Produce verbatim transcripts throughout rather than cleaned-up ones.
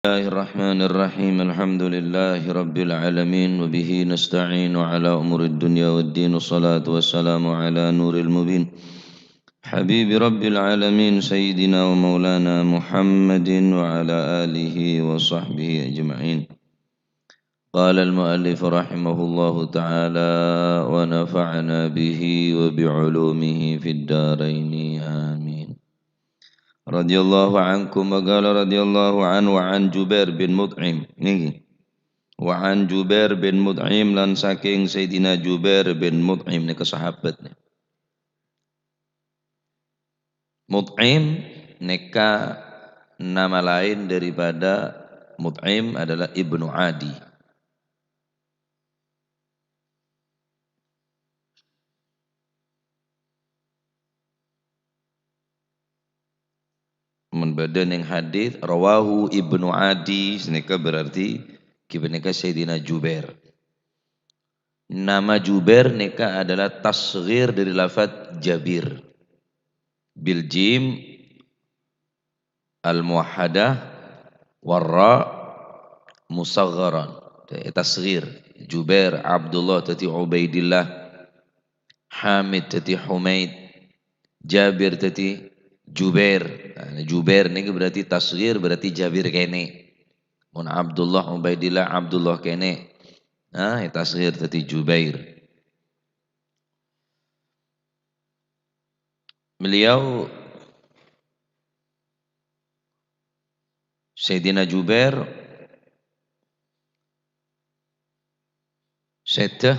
Bismillahirrahmanirrahim. Alhamdulillahi rabbil alamin. Wa bihi nasta'inu ala umuri dunya wad din. Wassalatu wassalamu ala nuril mubin. Habibi rabbil alamin. Sayyidina wa maulana Muhammadin wa ala alihi wa sahbihi ajma'in. Qala al-mu'allif rahimahullahu ta'ala wa nafa'ana bihi wa bi ulumihi fid daraini. Amin. Radhiyallahu ankum wa qala radhiyallahu anhu wa an Jubair bin Mut'im. Niki. Wa an Jubair bin Mut'im, lan saking Sayyidina Jubair bin Mut'im, niki sahabat nih. Mut'im neka nama lain daripada Mut'im adalah Ibnu Adi. Mun bâdâ neng hadits, rawahu Ibnu Adi, sanèka berarti ghibâ nèka Sayyidina Jubair. Nama Jubair nèka adalah tasghir dari lafaz Jabir. Bil jim al-muwahhadah war ra musaghgharan. Tasghir. Jubair, Abdullah dhâddhi Ubaidillah, Hamid dhâddhi Humaid, Jabir dhâddhi Jubair. Nah, Jubair nèka berarti tasghir, berarti Jabir kènè'. Mon Abdullah, Ubaidillah, Abdullah kènè'. Nah, tasghir dhâddhi Jubair. Beliau, Sayyidina Jubair, sèdhâ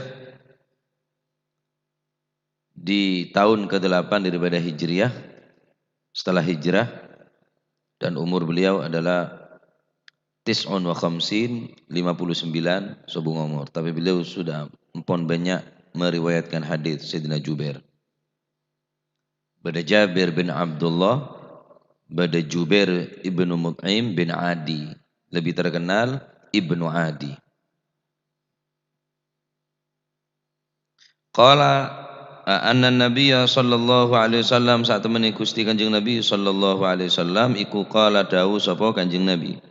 di tahun kedelapan daripada Hijriyah, setelah hijrah, dan umur beliau adalah tis'un wa khamsin, lima puluh sembilan sobung umur. Tapi beliau sudah empon banyak meriwayatkan hadits Sayyidina Jubair. Bâdâ Jabir bin Abdullah, bâdâ Jubair ibnu Mut'im bin Adi, lebih terkenal Ibnu Adi. Qala, a-, anna Nabiyya sallallahu alaihi wasallam, satemmenna Gusti Kanjeng Nabi sallallahu alaihi wasallam, iku qala dawuh sapa Kanjeng Nabi.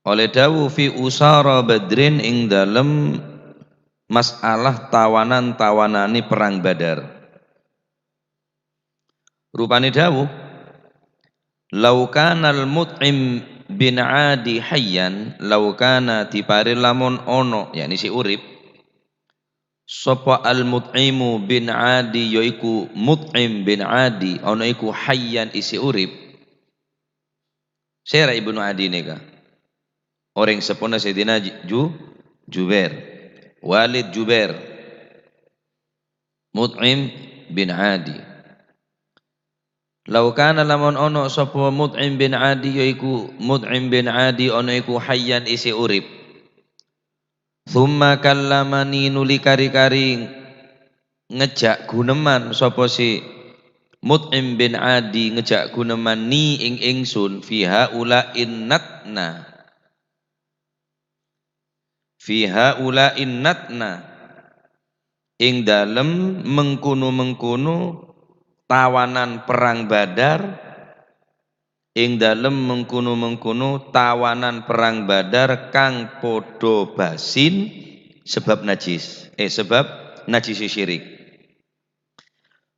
Oleh dawuh fi usara Badrin ing dalem masalah tawanan-tawanane Perang Badar. Rupane dawuh, "Lau kana al-Mut'im bin Adi hayyan, lau kana dipare lamun ono," yakni sè urip, "sapa al-Mut'imu bin Adi, yaiku Mut'im bin Adi, ono iku hayyan isè urip." Sèra Ibnu Adi nèka? Orèng seppona Sayyidina Ju-, Ju-, Jubair. Walid Jubair. Mut'im bin Adi. Lau kana lamun ono sapa Mut'im bin Adi, yaiku Mut'im bin Adi ono iku hayyan isè urip. Tsumma kallamani, nuli kari-kari ngejjhâk ghunemman sapa si Mut'im bin Adi ngejjhâk ghunemman ni ing ingsun fi haula'in natna. Fi haula'in natna. Ing dalem mengkono-mengkono tawanan Perang Badar, ing dalem mengkono-mengkono tawanan Perang Badar kang padha basin sebab najis, eh, sebab najis syirik.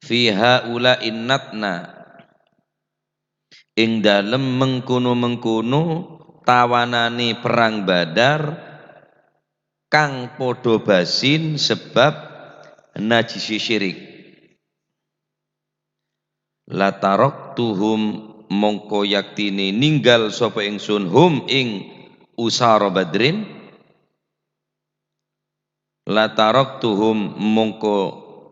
Fi haula'in natna, ing dalem mengkono-mengkono tawanane Perang Badar kang padha basin sebab najis syirik. La taraktuhum, mongko yaktine ninggal sapa ingsun, hum, ing usara Badrin. La taraktuhum, mongko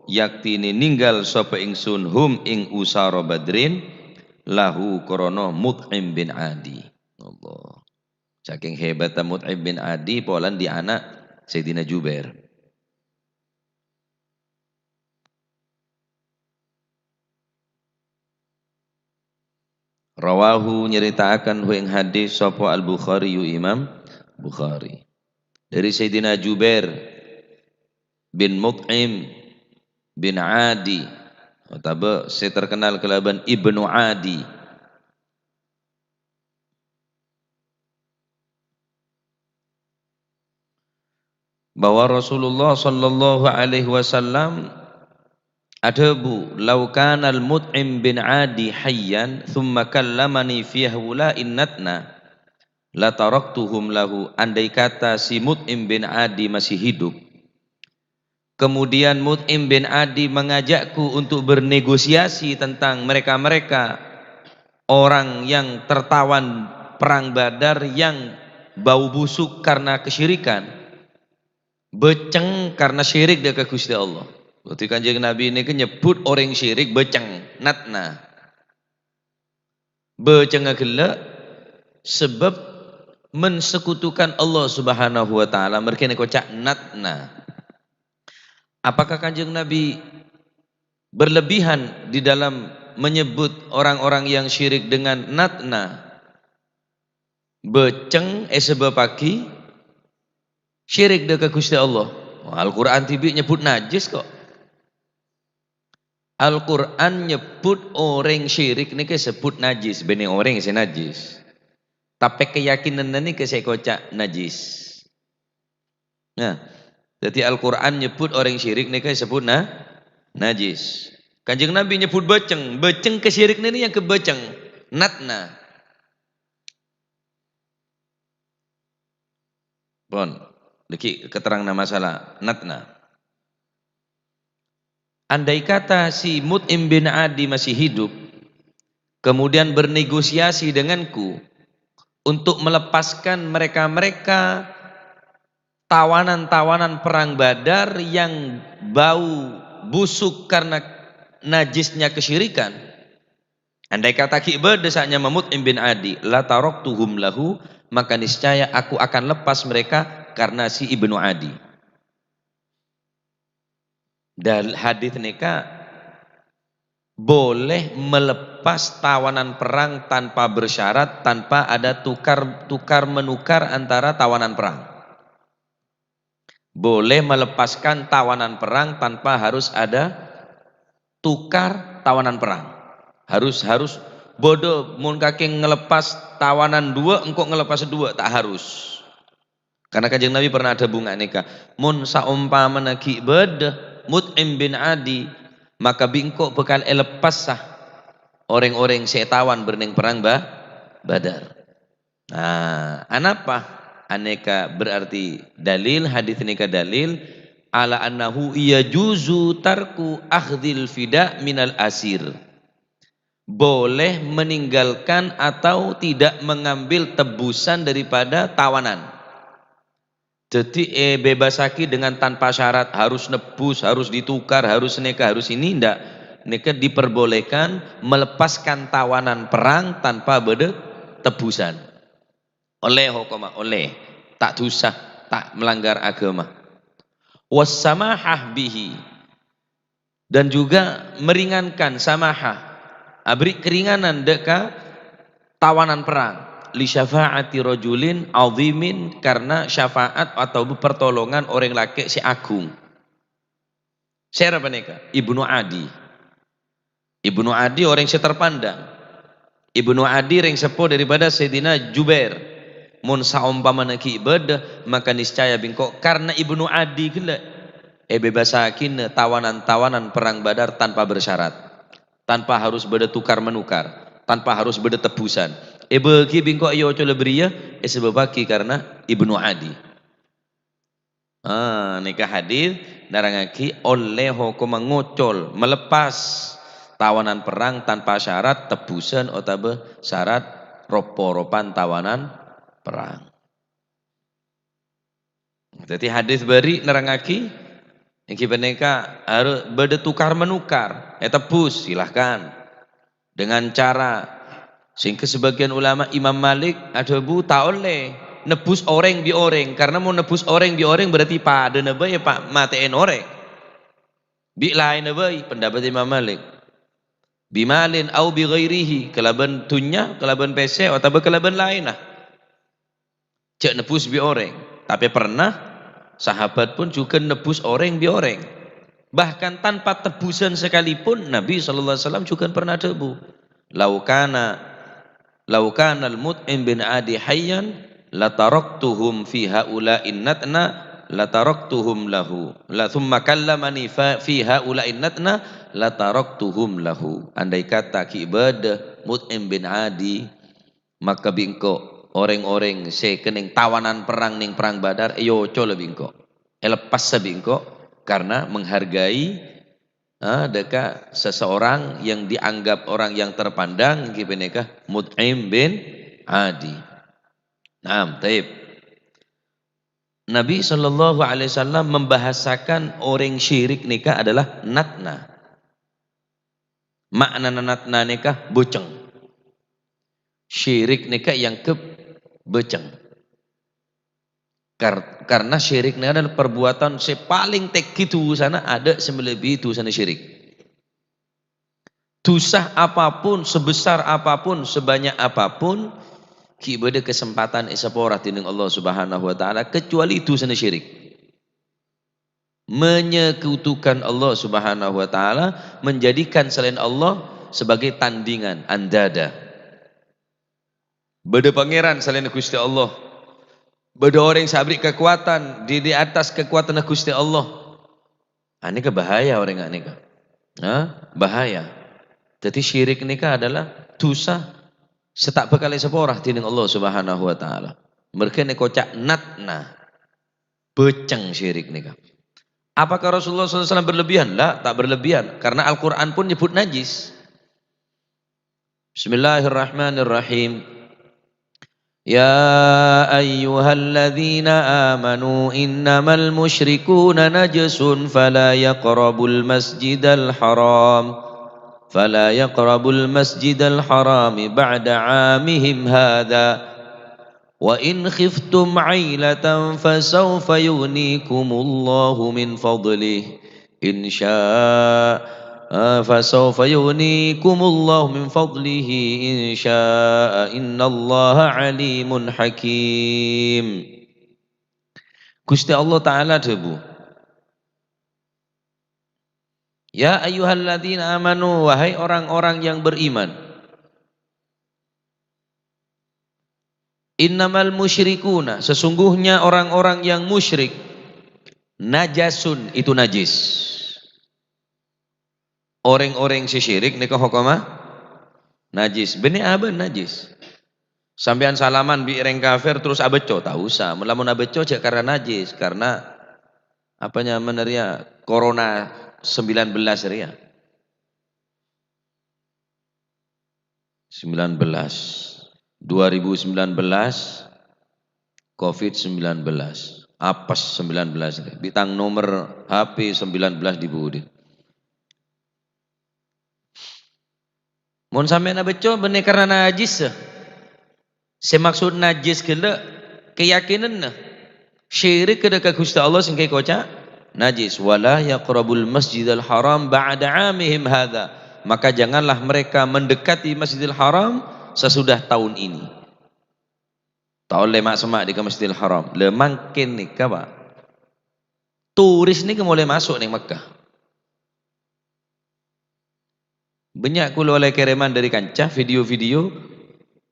yaktine ninggal sapa ingsun, hum, ing usara Badrin, lahu, krana Mut'im bin Adi. Allah. Saking hebatta Mut'im bin Adi, polana dhi' ana' Sayyidina Jubair. Rawahu, nyareta'aken hu ing hadis sapa Al-Bukhari, yu Imam Bukhari. Dari Sayyidina Jubair bin Mut'im bin Adi, otabâ sè terkenal kalabân Ibnu Adi. bahwa Rasulullah sallallahu alaihi wasallam adhâbu, "Lau kana al-Mut'im bin Adi hayyan, tsumma kallamani fi haula'in natna, la taraktuhum lahu." Andai kata si Mut'im bin Adi masih hidup, kemudian Mut'im bin Adi mengajakku untuk bernegosiasi tentang mereka-mereka orang yang tertawan perang Badar yang bau busuk karena kesyirikan, bâceng karena syirik dâ' ka Ghustè Allah. Berarti Kanjeng Nabi nèka nyebbhut orèng syirik bâceng, natna. Bâcengnga ghellâ' sabâb mensekutukan Allah Subhanahu wa Ta'ala, marghâna èkoca' natna. Apakah Kanjeng Nabi berlebihan di dalam menyebut orang-orang yang syirik dengan natna? Bâceng èsabâbbhâghi syirik dâ' ka Ghustè Allah. Wah, Al-Qur'an dhibi' nyebbhut najis kok. Al-Qur'an nyebbhut orèng syirik nèka èsebbhut najis, bânnè orèng sè najis. Tapè keyakinanna nèka sè èkoca' najis. Nah, dhâddhi Al-Qur'an nyebbhut orèng syirik nèka èsebbhut na-, najis. Kanjeng Nabi nyebbhut bâceng, bâceng ka syirik nèka èangghep bâceng, natna. Pon, dhâggi' katerrangnga masalah natna. Andai kata si Mut'im bin Adi masih hidup, kemudian bernegosiasi denganku untuk melepaskan mereka-mereka tawanan-tawanan perang Badar yang bau busuk karena najisnya kesyirikan, andai kata ghi' bâdâ sè nyama Mut'im bin Adi, "La taraktuhum lahu," maka niscaya aku akan lepas mereka karena si Ibnu Adi. Dal-, hadis nèka boleh melepas tawanan perang tanpa bersyarat, tanpa ada tukar, tukar menukar antara tawanan perang. Boleh melepaskan tawanan perang tanpa harus ada tukar tawanan perang. Harus, harus bâdâ mon kakè ngelepas tawanan duwâ', engko' ngelepas duwâ', ta' harus. Karena Kanjeng Nabi pernah adhâbu nga' nèka, "Mon saompamana ghi' bâdâ Mut'im bin Adi, maka bi' engko' bhâkal èleppassa orèng-orèng sè ètawan bârnèng perang Ba-, Badar." Nah, anapa? Anèka berarti dalil, hadis nèka dalil, ala annahu yajuzu tarku akhdhil fida' minal asir. Boleh meninggalkan atau tidak mengambil tebusan daripada tawanan. Dhâddhi, èbebasaghi dengan tanpa syarat, harus nebus, harus ditukar, harus nèka, harus ini, ndak. Nèka diperbolehkan melepaskan tawanan perang tanpa bâdâ tebusan. Ollè hokomma, ollè. Ta' dhusa, ta' melanggar agama. Wassamahah bihi. Dan juga meringankan, samaha, abri keringanan dâ' ka tawanan perang, li syafa'ati rajulin azimin, karena syafaat atau pertolongan orèng lakè' sè agung. Sèra panèka? Ibnu Adi. Ibnu Adi orèng sè terpandang. Ibnu Adi rèng seppo daripada Sayyidina Jubair. Mon saompamana ghi' bâdâ, maka niscaya bi' engko' karna Ibnu Adi ghellâ' èbebasaghinâ tawanan-tawanan perang Badar tanpa bersyarat, tanpa harus bâdâ tukar-menukar, tanpa harus bâdâ tebusan. Èbâghi bi' engko' èocola bâriyâ, èsabâbbhâghi karna Ibnu Adi. Ah, nèka hadis nerrangngaghi ollè hokomma ngocol, melepas tawanan perang tanpa syarat tebusan otabâ syarat ropa-ropan tawanan perang. Dhâddhi hadis bâri' nerrangngaghi, ènggi panèka harus bâdâ tukar-menukar, ètebus, silahkan. Dengan cara, sehingga sebagian ulama, Imam Malik adhâbu ta' ollè nebbhus orèng bi' orèng, karna mon nebbhus orèng bi' orèng berarti padâna bhâi pa-, matè'èn orèng. Bi' laènna bhâi, pendapat Imam Malik. Bimalin au bi ghairihi, kalabân dhunnya, kalabân pèssè, otabâ kalabân laènna. Jhâ' nebbhus bi' orèng. Tapè pernah sahabat pun juga nebbhus orèng bi' orèng. Bahkan tanpa tebusan sekalipun, Nabi sallallahu alaihi wasallam juga pernah adhâbu, "Lau kana, lau kana al-Mut'im bin Adi hayyan, la taraktuhum fi haula'in natna, la taraktuhum lahu. La tsumma kallamani fa-, fi haula'in natna, la taraktuhum lahu. Andai kata ghi' bâdâ Mut'im bin Adi, maka bi' engko' orèng-orèng sè kennèng tawanan perrang neng Perrang Badar èocola bi' engko'. Èleppassa bi' engko' karena menghargai, ah, dâ' ka seseorang yang dianggap orang yang terpandang, èngghi panèka Mut'im bin Adi. Naam, taib. Nabi sallallahu alaihi wasallam membahasakan orèng syirik nèka adalah natna. Ma'nana natna nèka boceng. Syirik nèka èangghep boceng. Kar-, karena syirik nèka adalah perbuatan sè palèng tèngghi dusana, adâ' sè malebbi dusana syirik. Dusa apapun, sebesar apapun, sebanyak apapun, ghi' bâdâ kesempatan èsapora dhinèng Allah Subhanahu wa Ta'ala, kecuali dusana syirik. Menyekutukan Allah Subhanahu wa Ta'ala, menjadikan selain Allah sebagai tandingan, andada. Bâdâ pangèran salaènna Ghustè Allah. Bâdâ orèng sè aberri' kakowadhân di, di atas kakowadhânna Ghustè Allah. Anèka bahaya orèng anèka. Hah? Bahaya. Jadi syirik nèka adalah dusa sè ta' bhâkal èsapora dhinèng Allah Subhanahu wa Ta'ala. Marghâna èkoca' natna. Boceng syirik nèka. Apakah Rasulullah sallallahu alaihi wasallam berlebihan? La, ta' berlebihan. Karena Al-Qur'an pun nyebut najis. Bismillahirrahmanirrahim. Ya ayyuhalladzina amanu innamal musyrikuna najasun fala yaqrabul masjidal haram. Fala yaqrabul masjidal harami ba'da amihim hadza. Wa in khiftum 'ailatan fasawfa yughnikumullahu min fadlih. In sya-, ah, fasawfa yughnikumullahu min fadlihi in sya'a innallaha alimun hakim. Ghustè Allah Ta'ala dhâbu, "Ya ayyuhalladzina amanu, wahai orang-orang yang beriman." "Innamal musyrikuna, sesungguhnya orang-orang yang musyrik, najasun, itu najis." Orèng-orèng sè syirik nèka hokomma najis. Bânnè abâ' najis. Sampèyan salaman bi' rèng kafir terros abâco, ta' osa. Mon lamun abâco jhâ' karena najis, karena apa nyamana rèya, corona sembilan belas rèya. Sembilan belas. Dua ribu sembilan belas, covid sembilan belas. Apes sembilan belas. Bi' tang nomer H P sembilan belas dibudi. Mon sampèyan abâco bânnè karena najis, sè maksod najis ghellâ' keyakinanna. Syirik ka Ghustè Allah sè ènggi èkoca' najis. "Wala yaqrabul masjidal haram ba'da 'amihim hadza." Maka janganlah mereka mendekati Masjidil Haram sesudah tahun ini. Ta' ollè ma'-, semma' dâ' ka Masjidil Haram. Lha mangkèn nèka, Pak. Turis nèka molaè maso' neng Mekkah. Bânnya' kaulâ ollè kèrèman dâri kanca video-video,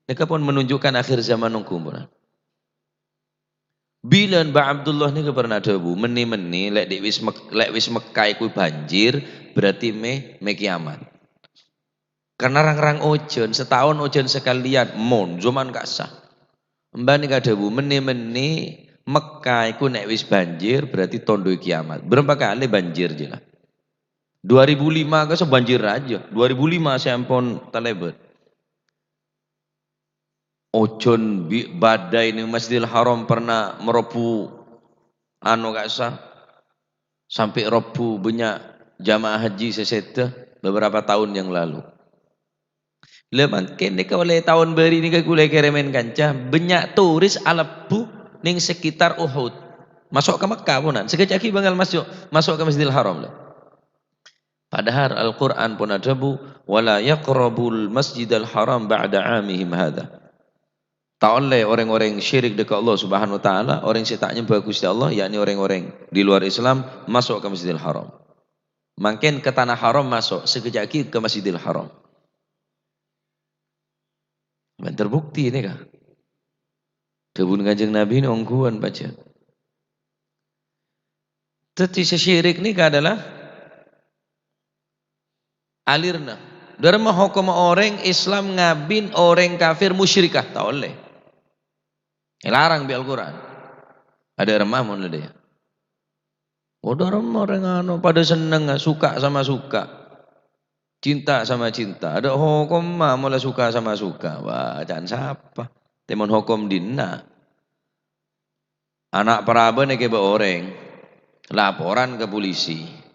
nèka pon menunjukkan akhir zaman ongghu, pon. Bilân Mbah Abdullah nèka pernah dhâbu, "Mennè-mennè lè' dhi' wis Mek-, lè' wis Mekkah èkoè banjir, berarti mè-, mè' kiamat." Karena rang-rang ojhân, sataon ojhân sakalèyan, mon, zaman ka'issa. Mbah nèka dhâbu, "Mennè-mennè Mekkah èkoè nè' wis banjir, berarti tondhuwâ kiamat." Bârâmpa kalè banjir, jhâ' la? Dua ribu lima ka'issa banjir rajâ. Dua ribu lima sè ampon talèbât. Ojhân bi-, badai neng Masjidil Haram pernah marobbu, anu, ka'issa, sampè' robbu bânnya' jamaah haji sè sèdhâ beberapa tahun yang lalu. Lha, mangkèn nèka ollè taon bâri' nèka kaulâ kèrèmèn kanca, bânnya' turis alebbhu neng sekitar Uhud. Maso' ka Mekkah, ponan. Sakejjhâ' aghi' bângal maso', maso' ka Masjidil Haram, lho. Padahal Al-Qur'an pon adhâbu, "Wa la yaqrabul masjidal haram ba'da 'amihim hadza." Ta' ollè orèng-orèng syirik dâ' ka Allah Subhanahu wa Ta'ala, orèng sè ta' nyembhâ Ghustè Allah, yakni orèng-orèng di luar Islam, maso' ka Masjidil Haram. Mangkèn ka Tanah Haram maso', sakejjhâ' aghi' ka Masjidil Haram. Bân terbukti nèka. Dhâbuna Kanjeng Nabi nè ongghuwân pajhât. Dhâddhi sè syirik nèka adalah alirna. Dhâremma hokomma orèng Islam ngabin orèng kafir musyrikah, ta' ollè. Èlarang bi' Al-Qur'an. Adhâ' remma mon la dhâ' iyâ. Oh, dhâremma orèng anu padâ sennengnga, suka sama suka. Cinta sama cinta. Adhâ' hokomma mola suka sama suka. Wah, ca'na sapa? Tèmon hokom dinna'. Ana' paraban èkèbâ orèng, laporan ka polisi.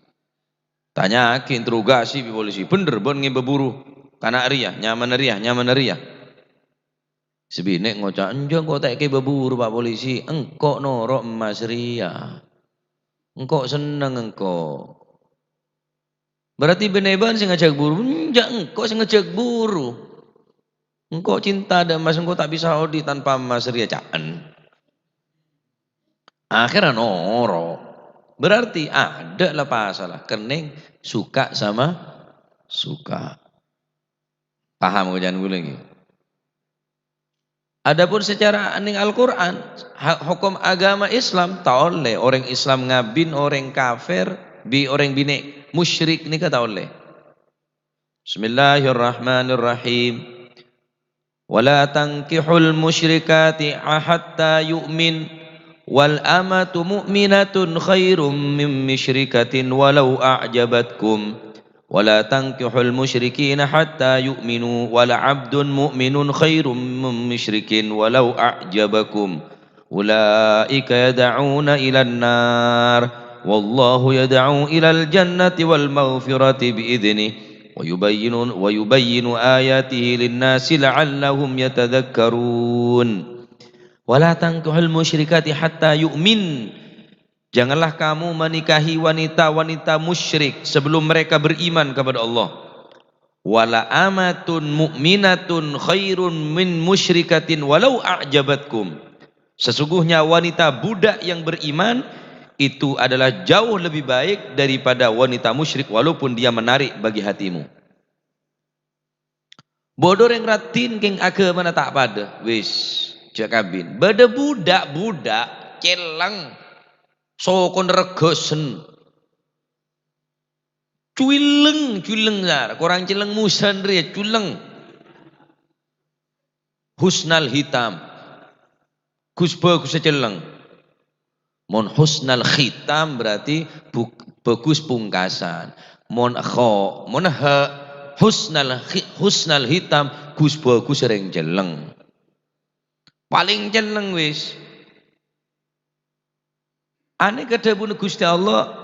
Tanya'aghi, interogasi bi' polisi, "Bhendher bâ'na ngèbâ buru kana' rèya, nyamana rèya, nyamana rèya?" Sè binè' ngoca', "Enjâ', engko' ta' èkèbâ buru, Pak Polisi. Engko' noro' emmas rèya. Engko' senneng engko'." Berarti bânnè bân sè ngajhâk buru? Enjâ', engko' sè ngajhâk buru. Engko' cinta dâ' emmas, engko' ta' bisa odi' tanpa emmas rèya, ca'na. Akhirnya noro'. Berarti adâ' la pasala, kennèng suka sama suka. Paham koca'na kaulâ ngghi? Adapun secara neng Al-Qur'an, ha-, hokom agama Islam, ta' ollè orèng Islam ngabin orèng kafir bi' orèng binè' musyrik nèka ta' ollè. Bismillahirrahmanirrahim. "Wa la tankihul musyrikati hatta yu'min, wal amatu mu'minatun khairum min musyrikatin walau a'jabatkum." "Wa la tankihul musyrikina hatta yu'minu, wa la 'abdun mu'minun khairum min musyrikin walau a'jabakum. Ulaika yad'una ilan nar, wallahu yad'u ilal jannati wal maghfirati bi idznih, wa yubayyinu, wa yubayyinu ayatihi lin-nasi la'allahum yatadzakkarun." "Wa la tankihul musyrikati hatta yu'min." Janganlah kamu menikahi wanita-wanita musyrik sebelum mereka beriman kepada Allah. "Wala amatun mu'minatun khairun min musyrikatin walau a'jabatkum." Sesungguhnya wanita budak yang beriman itu adalah jauh lebih baik daripada wanita musyrik walaupun dia menarik bagi hatimu. Bâdâ orèng raddhin kèng aghâmana ta' padâ, wis, jhâ' kabin. Bâdâ budak-budak celleng, sokona reggâsen. Cuilleng, cuilleng, sar. Korang celleng musan rèya, cuilleng. Husnal hitam. Gus bhâghus celleng. Mon husnal khitam berarti bu-, bhâghus pungkasan. Mon kho, mon ha, husnal khi-, husnal hitam, gus bhâghus rèng celleng. Palèng celleng wis. Anèka dhâbuna Ghustè Allah,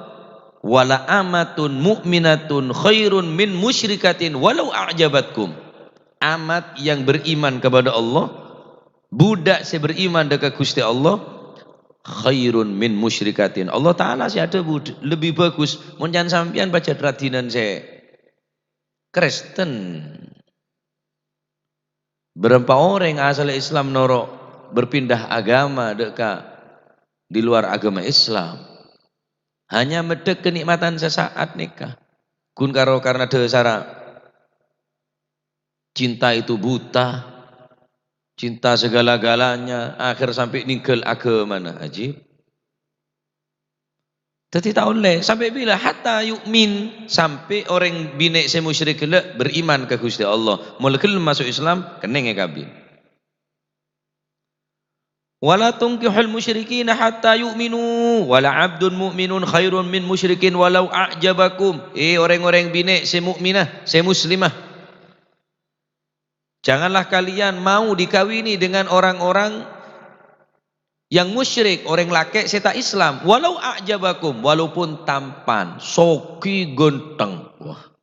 "Wala amatun mu'minatun khairun min musyrikatin walau a'jabatkum." Amat yang beriman kepada Allah, budak sè beriman dâ' ka Ghustè Allah, "khairun min musyrikatin." Allah Ta'ala sè adhâbu lebbi bhâghus, mon can sampèyan pajhât raddhinan sè Kristen. Bârâmpa orèng asalla Islam noro' berpindah agama dâ' ka di luar agama Islam. Hanya meddhâ' kenikmatan sesaat nèka. Ghun karo karna dhâsarra cinta itu buta, cinta segala-galanya, akhèr sampè' nèngghâl aghâmana. Ajib. Dhâddhi ta' ollè, sampè' bilâ? Hatta yu'min, sampè' orèng binè' sè musyrik ghellâ' beriman ka Ghustè Allah. Mola ghellem maso' Islam, kennèng èkabin. "Wala tunkihul musyrikina hatta yu'minu, wala 'abdun mu'minun khairun min musyrikin walau a'jabakum." Eh, orèng-orèng binè' sè mukminah, sè muslimah. Janganlah kalian mau dikawini dengan orang-orang yang musyrik, orèng lakè' sè ta' Islam, walau a'jabakum, walaupun tampan, soghi, ghântheng. Wah.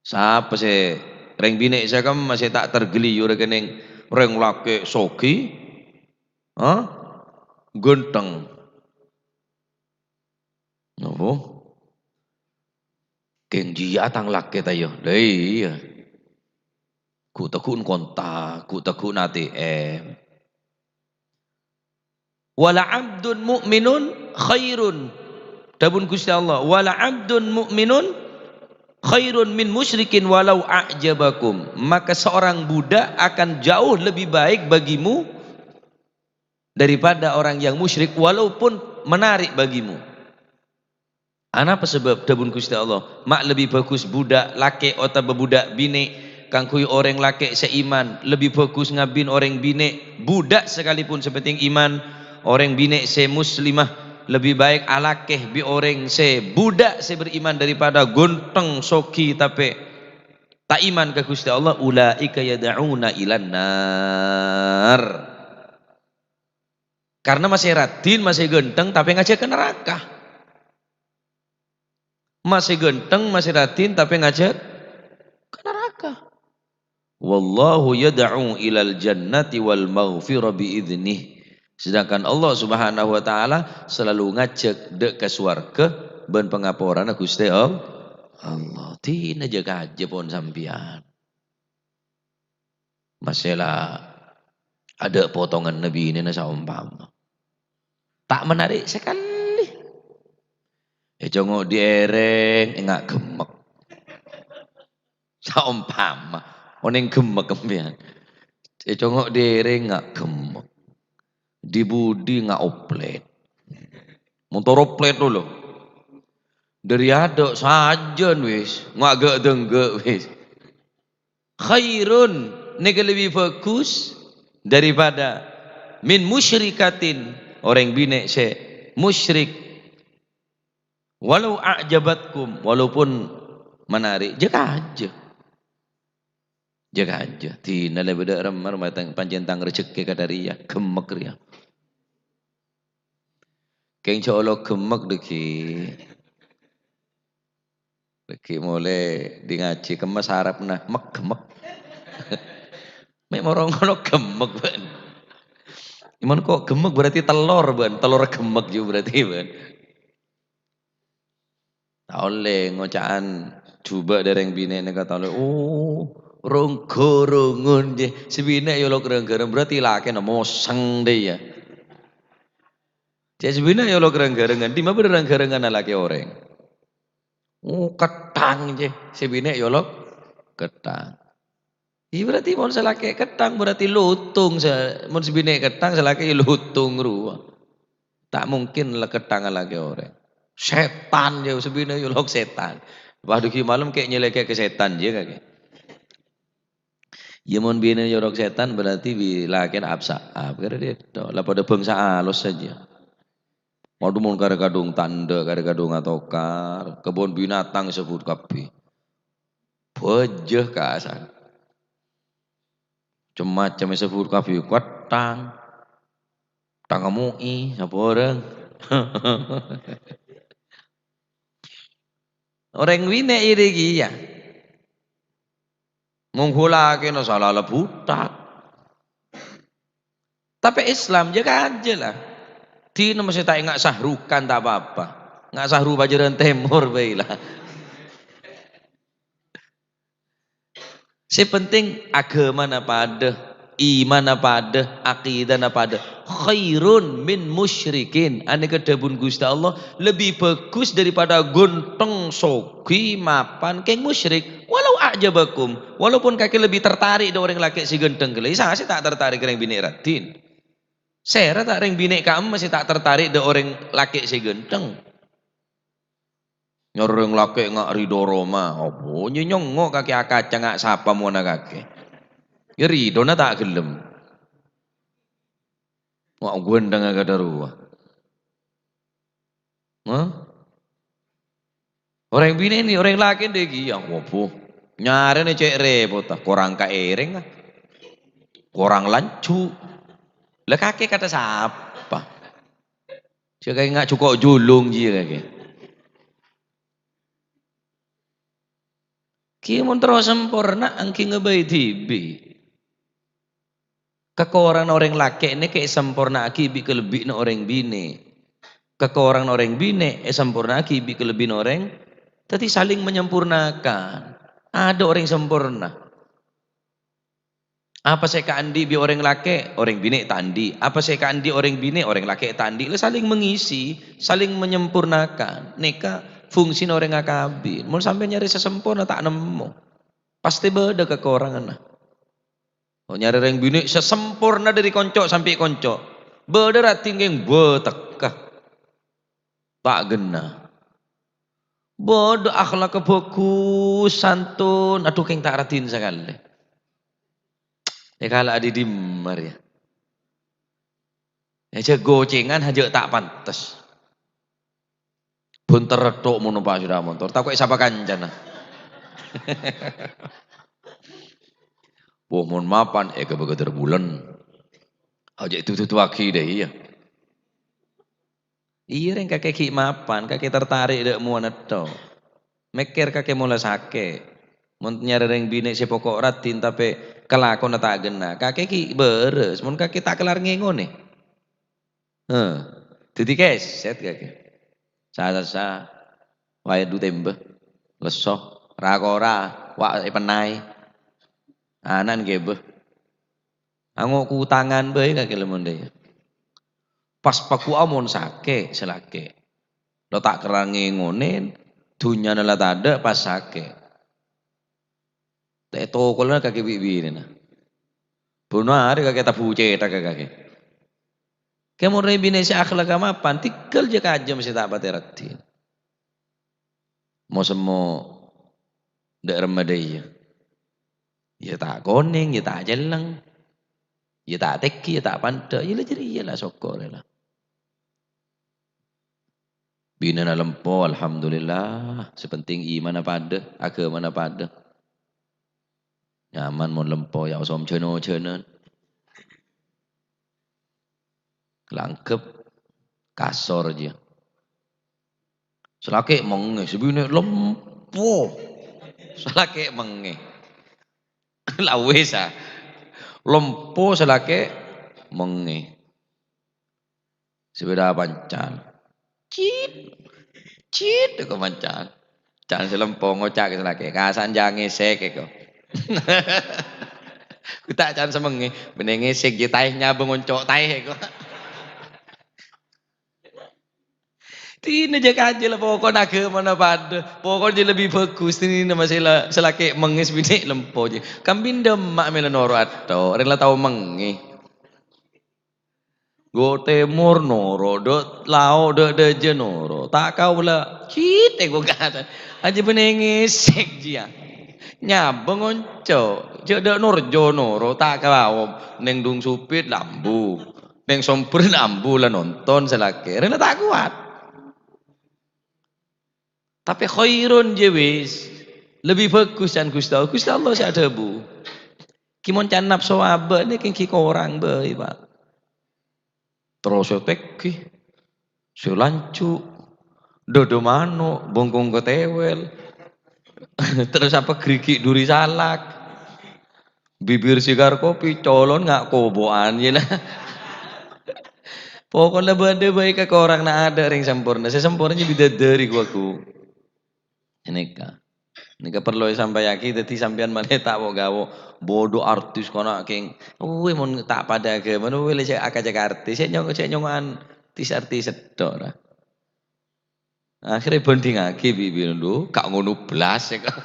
Sapa sè rèng binè' sè kemma sè ta' tergeliur kennèng rèng lakè' soghi? Hah? Ghântheng. Napa? Kèng jiyâ tang lakè ta' iyâ? Lha iyâ. Ghu'-tegghu'en kontak, ghu'-tegghu'en A T M. "Wala 'abdun mu'minun khairun." Dhâbuna Ghustè Allah, "Wala 'abdun mu'minun khairun min musyrikin walau a'jabakum." Maka seorang budak akan jauh lebih baik bagimu daripada orang yang musyrik, walaupun menarik bagimu. Anapa sabâb? Dhâbuna Ghustè Allah, "Ma' lebbi bhâghus bhudhâk lakè' otabâ bhudhâk binè'?" Kaangghuy orèng lakè' sè iman, lebbi bhâghus ngabin orèng binè', bhudhâk sakalipon sè pentèng iman, orèng binè' sè muslimah, lebbi baik alakè bi' orèng sè bhudhâk sè beriman daripada ghuntheng soghi tapè ta' iman ka Ghustè Allah. "Ulaika yad'una ilan nar." Karena masè raddhin, masè ghântheng, tapè ngajhâk ka naraka. Masè ghântheng, masè raddhin, tapè ngajhâk ka naraka. "Wallahu yad'u ilal jannati wal maghfirah bi idznih." Sedangkan Allah Subhanahu wa Ta'ala selalu ngajhâk dâ' ka sowarghâ bân pangaporana Ghustè All-, Allah. Dhina jâ-kajâ pon sampèyan. Masè la adâ' potonganna binèna saompama. Ta' menarik sakalè. Ècongo' diereng, enga' gemmek. Saompama, onèng gemmek sampèyan. Ècongo' diereng, enga' gemmek. Di-budi, enga' oplèt. Motor oplèt dulu. Dâri adâ' sajân wis, enga' ghâ'-dânggâ' wis. Khairun, nèka lebbi bhâghus daripada min musyrikatin, orèng binè' sè musyrik. "Walau a'jabatkum," walaupun menarik, jâ-kajâ. Jâ-kajâ. Dhina la bâdâ remma, remma tang-, pancèn tang rejekkè kadhâ' rèya, gemmek rèya. Kèng jhâ' olok gemmek, dhâggi'. Dhâggi' molè dhi ngajhi, kemma sarepna, mek-gemmek. Mè' moro ngono gemmek, bân. Mon kok gemmek berarti telor, bân. Telor gemmek jiyâ berarti, bân. Ta' ollè ngoca'an jhubâ' dâ' rèng binè' nèka ta' ollè. Oh, rong-ghârângan, jè. Sè binè' èolok rong-ghârâng, berarti lakèna mosèng dhâ iyâ. Jè sè binè' èolok rong-ghârângan, dimma bâdâ rong-ghârângan lakè orèng. Oh, ketthang, jè. Sè binè' èolok ketthang. Iyâ, berarti mon sè lakè' ketthang, berarti lotong. Sè, mon sè binè' ketthang, sè lakè' iyâ lotong rowa. Ta' mungkin la ketthang lakè orèng. Sètan, jâ, sè binè' èolok sètan. Waduh, ghi' malem kè' nyèlèkè ka sètan, jâ, kakè. Iyâ, mon binè' èolok sètan, berarti bi-, lakèna ap-saap. Kèra dhâddhi, la padâ bhângsa alos sajâ. Waduh, mon karè kadhung tandhâ, karè kadhung atokar, kebun binatang èsebut kabbhi. Bâjâ kasar. Cem-macem èsebut kabbhi, ketthang, tang mo'i, sapa orèng. Orèng binè' iyâ dhâggi' iyâ. Mon ghulâ kèna sala la bhuthak. Tapè Islam jâ-kajâ la. Dhina masè ta' enga' Shah Rukh Khan ta' pa-apa. Enga' Shah Rukh Pajârân Tèmor bhâi la. Sè pentèng aghâmana padâ, imanna padâ, akidahna padâ. "Khairun min musyrikin." Anèka dhâbuna Ghustè Allah, lebbi bhâghus daripada ghuntheng soghi mapan kèng musyrik. "Walau a'jabakum," walaupun kakè lebbi tertarik dâ' orèng lakè' sè ghântheng ghellâ', sapa sè ta' tertarik rèng binè' raddhin? Sèra ta' rèng binè' ka'emma sè ta' tertarik dâ' orèng lakè' sè ghântheng? Nyarè rèng lakè' nga' ridho roma, apa nyè nyongngo' kakè akaca nga' sapa monna kakè? Iyâ ridhona ta' ghellem. Nga' ghânthengnga kadhâ' rowa. Hah? Orèng binè' nè, orèng lakè' dhâggi', ya, wabu. Nyarèna cè' rèpotta, korang kaèrèng, ah. Korang lanjhu'. La kakè kadhâ' sapa? Jâ' kakè nga' jhuko' julung jiyâ kakè. Ghi mon terro samporna èngghi ngabây dhibi'. Kakoranganna orèng lakè' nèka èsampornaaghi bi' kalebbiyanna orèng binè'. Kakoranganna orèng binè' èsampornaaghi bi' kalebbiyanna orèng, dhâddhi saling menyempurnakan. Adâ' orèng samporna. Apa sè èkaandi' bi' orèng lakè', orèng binè' ta' andi'. Apa sè èkaandi' orèng binè', orèng lakè' ta' andi'. La saling mengisi, saling menyempurnakan. Nèka fungsina orèng akabin. Mon sampèyan nyarè sè samporna ta' nemmo. Pastè bâdâ kakoranganna. Oh, nyarè rèng binè' sè samporna dâri konco' sampè' konco'. Bâdâ raddhin kèng bâtekka. Ta' ghenna. Bâdâ akhlakka bhâghus, santun, adhu kèng ta' raddhin sakalè. Èkala' dhi-dimma rèya. Èjhâ' ghocèngan, hajâ' ta' pantes. Bhunter tho' mon nompa' sepeda motor, tako' èsapa kancana. Wah, mon mapan, èghâbây ka Darbulèn. Hajâ' èdu-duduwaghi dâ' iyâ. Iyâ, rèng kakè ghi' mapan, kakè tertarik dâ' mowana tho'. Mèkkèr kakè mola sakè'. Mon nyarè rèng binè' sè poko' raddhin tapè kalakowanna ta' ghenna', kakè ghi' bârâs, mon kakè ta' kellar ngèngonè. Heh, dhâddhi kèsèt kakè. Sa-, sa-, wayah du tèmbhâ, lesso, ra-kora, wa' èpènaè. Ana'na ghibâ. Ango' kutangan bhâi kakè lemon dâ' iyâ. Pas pagu'a mon sakè', sè lakè'. Lo ta' kellar ngèngonè, dhunnyana la tadâ', pas sakè'. Tè' tokolla kakè bi' binèna. Bun arè kakè tabu cèthagghâ kakè. Kè mon rèng binè' sè akhlakka mapan, tèghâl jâ kajâm sè ta' patè raddhin. Mo-semmo dâ' remma dâ' iyâ. Iyâ ta' konèng, iyâ ta' cellèng. Iyâ ta' tèngghi, iyâ ta' pandâ', iyâ la jârèya la sokkorè la. Binèna lempo, alhamdulillah. Sè penting imanna padâ, aghâmana padâ. Nyaman mon lempo, ya, osom jhân-ojhânan. Langghep, kasor jiyâ. Sè lakè' mengngè, sè binè' lempo. Sè lakè' mengngè. La wis, ah. Lempo sè lakè' mengngè. Sepeda pancal. Cit. Cit, kok pancal. Can sè lempo ngoca' ka sè lakè', "Kasan jhâ' ngèsèk," èko. Ku ta' can sè mengngè, bânnè ngèsèk jiyâ taè nyabâng onco' taè èko. Dinah jhâ' kajâ la pokokna aghâmana padâ. Pokokna lebbi bhâghus dinah masè la-, sè lakè' mengngè sè binè' lempo jiyâ. Kambhina dâ' emma' mèla noro' atto, rèng la tao mengngè. Go tèmor noro', dâ' lao', dâ' dâjâ noro'. Ta' kaulâ, cit, èko kata. Ajâ bânnè ngèsèk jiyâ. Nyabâng onco'. Jhâ' dâ' norjo noro', ta' kawaom. Neng Dung Supit, la ambu. Neng Sombher, la ambu, la nonton sè lakè'. Rèng la ta' kowat. Tapè khairun jiyâ wis. Lebbi bhâghus can Ghustè Allah. Ghustè Allah sè adhâbu. Kè mon can napso abâ' nèka ghi' korang bhâi, Pa'. Terros sè tèngghi, sè lanjhu', dâdâ mano', bengkong katèwèl. Terros apa, gerigi' duri salak. Bibir sigar kopi, colon nga' kobo'an, yâ la. Pokokna bâdâ bhâi kakorang, na' adâ' rèng samporna. Sè samporna bidadari, ghu-, ghu. Nèka. Nèka parlo èsampayaghi, dhâddhi sampèyan malè ta' wo'-gawo'. Bâdâ artis kana' kèng. Uwè, mon ta' padâ aghâmana, uwè, la cè' akajâk artis. Sè nyong-, sè nyongo'an artis-artis sèttong, ra. Akhirnya bandingaghi bi', bi' ndu, "Gak ngono blas," ya, kok.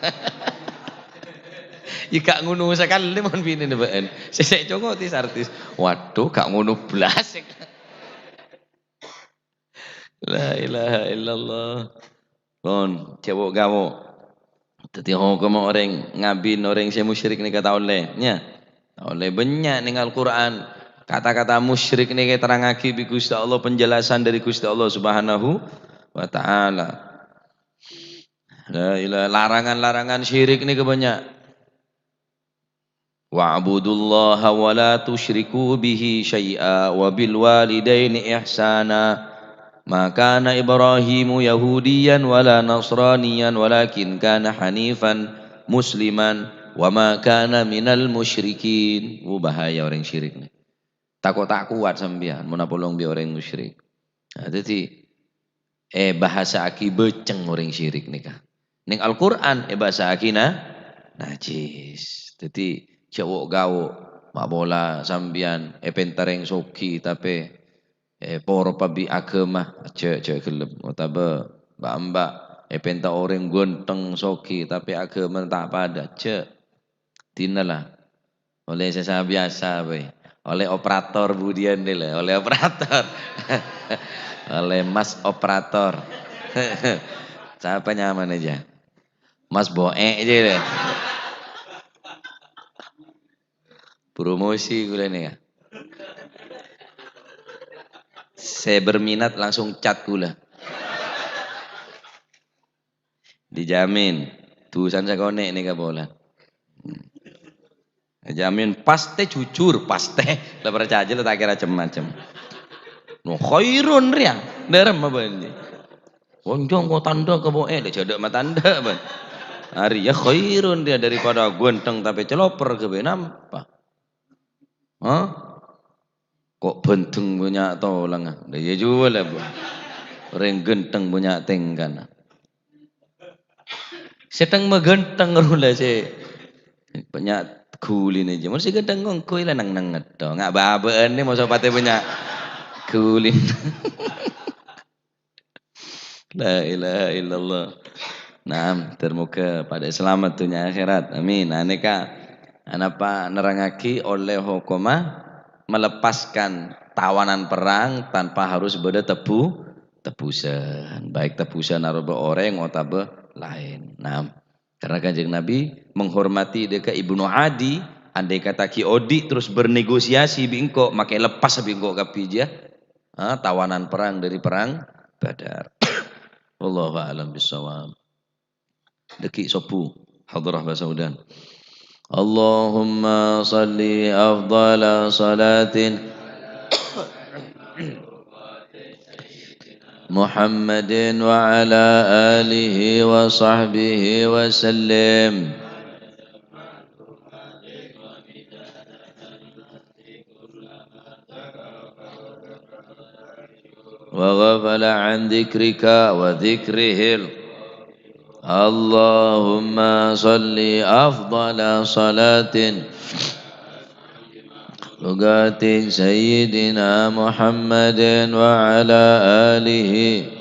Ya, gak ngono sakalè mon binèna bâ'ân. Sè, sè congo artis-artis. Waduh, gak ngono blas, ya, kok. La ilaha illallah. Pon, cè' wo'-gawo'. Dhâddhi hokomma orèng ngabin orèng sè musyrik nèka ta' ollè, ya. Ta' ollè, bânnya' neng Al-Qur'an. Kata-kata musyrik nèka èterrangaghi bi' Ghustè Allah, penjelasan dâri Ghustè Allah Subhanahu wa Ta'ala. La ilaha, larangan-larangan syirik nèka bânnya'. "Wa'budullaha wa la tusyriku bihi syai'a wa bil walidaini ihsana. Ma kana Ibrahimu yahudiyan wa la nasraniyan walakin kana hanifan musliman wa ma kana minal musyrikin." Wuh, bahaya orèng syirik nèka. Tako' ta' kowat sampèyan mon apolong bi' orèng musyrik. Nah, dhâddhi, èbhâsa'aghi bâceng orèng syirik nèka. Neng Al-Qur'an èbhâsa'aghi na-, najis. Dhâddhi, jhâ' wo'-gawo', ma' pola sampèyan èpènta rèng soghi, tapè, eh, poro pabi' aghâma, jhâ', jhâ' ghellem. Otabâ, mbak-mbak, èpènta orèng ghântheng soghi, tapè aghâmana ta' padâ, jhâ'. Dinala. Ollè sè sa-, biyasa bhâi. Ollè operator budiyân nèla, ollè operator. Ollè mas operator. Sapa nyamana, jâ? Mas Bo'e, jâ, lè. Promosi kaulâ nèka. Sè berminat langsung chat kaulâ. Dijamin. Dusan sakonè' nèka polana. Jamin, pastè jujur, pastè. La parcajâ la ta' kèra cem-macem. No, khairun rèya. Dârem apa ini? Wong jong kok tandhâ ka Bo'e, la jâdâ' matandhâ, bân. Arèya khairun rèya daripada ghântheng tapè caloper ghâbây napa? Hah? Kok bhândheng bânnya' tolangnga? Lah, iyâ jhuwâl, Bu. Orèng ghântheng bânnya' tèngkana. Sèttèng maghântheng rowa sè bânnya' ghulina jâ. Mon sè ghântheng ngongghu la neng-neng ngetto. Nga' bâbâ'ân nè moso patè bânnya' ghulina. La ilaha illallah. Naam, termoga padâ salamet dhunnya akhèrat. Amin. Nah, nèka, anapa nerrangaghi ollè hokomma melepaskan tawanan perang tanpa harus bâdâ tebu-, tebusan. Baik tebusan aropa orèng otabâ laèn. Naam. Karena Kanjeng Nabi menghormati dâ' ka Ibnu Adi, andai kata ghi' odi' terus bernegosiasi bi' engko', makè lepas bi' engko' kabbhi jâ, ha, tawanan perang dâri perang Badar. Wallahu a'lam bissawab. Dâgghi' sobbhu, hadrah bâsa Udan. Allahumma shalli afdhala shalatin Muhammadin wa ala alihi wa sahbihi wa sallim. Wa ghafala an dzikrika wa dzikrihil. Allahumma shalli afdhala shalatin. Lugatin Sayyidina Muhammadin wa ala alihi.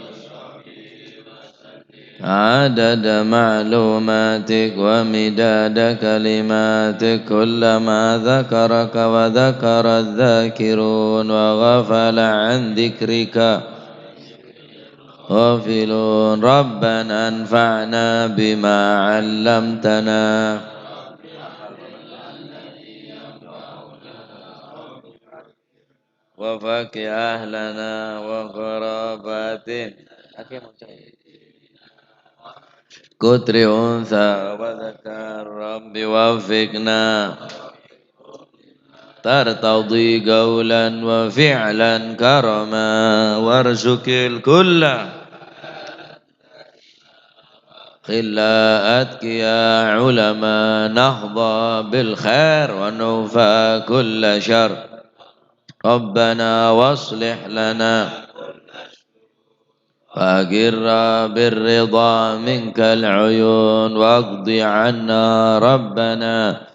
عدد معلوماتك ومداد كلماتك، كلما ذكرك وذكر الذاكرون وغفل عن ذكرك غافلون. ربنا انفعنا بما علمتنا. وفقه أهلنا وقراباتنا. Kutri unsa wa dzakar, Rabbi waffiqna. Tartadi qaulan wa fi'lan karama, warzuqil kulla. Khilla atqiya ulama, nahda bil khair wa nufa kulla syarr. Rabbana waslih lana. Wa aqirra bir ridha minkal uyun, waqdi anna Rabbana.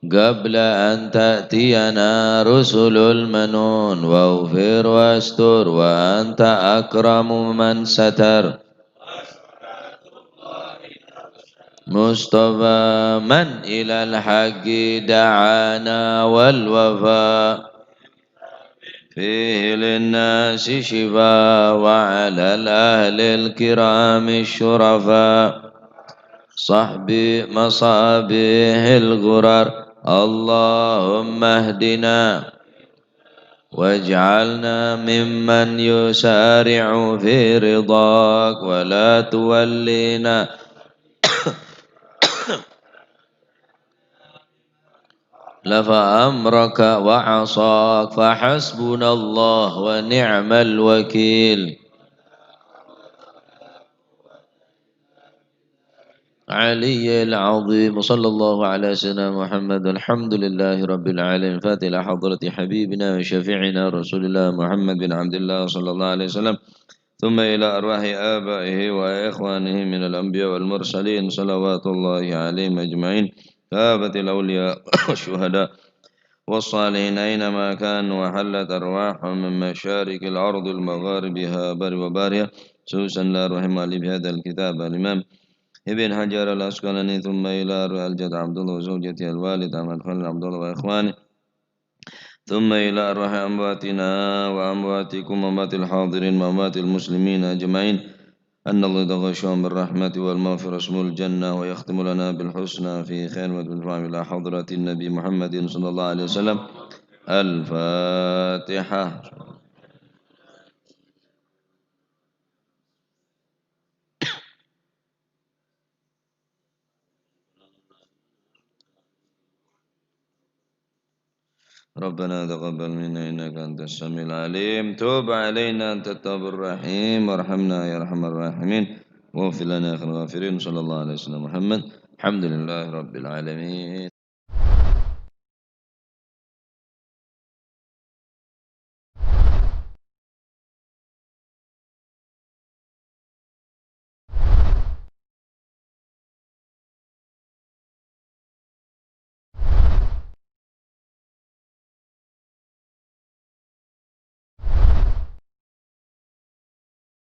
Qabla an ta'tiyana rusulul manun, waghfir wastur wa anta akramu man satar. Mustafa man ilal haqqi da'ana wal wafa. Fihi linnasi syifa wa ala ahlil kirami syurafa. Sahbi masabihil ghurar. Allahumma hdina. Waj'alna mimman yusari'u fi ridhak wa la tuwallina. Lafa amraka wa asak, fa hasbunallah wa ni'mal wakil. Aliyyil azim. Wa sallallahu ala sayyidina Muhammad. Alhamdulillahi rabbil alamin. Fatihah hadrati habibina wa syafi'ina Rasulillah Muhammad bin Abdillah sallallahu alaihi wasallam. ثم إلى أرواح آبائه وإخوانه من الأنبياء والمرسلين صلوات الله عليهم أجمعين، كافة الأولياء والشهداء والصالحين أينما كانوا، وحلت أرواحهم من مشارق الأرض لمغاربها بر وبحرها، خصوصا إلى أرواح مؤلف هذا الكتاب الإمام ابن حجر العسقلاني، ثم إلى أرواح الجد عبد الله وزوجته الوالد أحمد خليل عبد الله وإخوانه، ثم إلى أرواح أمواتنا وأمواتكم وأموات الحاضرين وأموات المسلمين أجمعين. أن الله يتغشاهم بالرحمة والمغفرة ويسكنهم الجنة ويختم لنا بالحسنى في خير وتدفع إلى حضرة النبي محمد صلى الله عليه وسلم. الفاتحة. ربنا تقبل منا إنك أنت السميع العليم. تب علينا أنت التواب الرحيم. وارحمنا يا أرحم الراحمين. واغفر لنا يا خير الغافرين. صلى الله على سيدنا محمد. الحمد لله رب العالمين.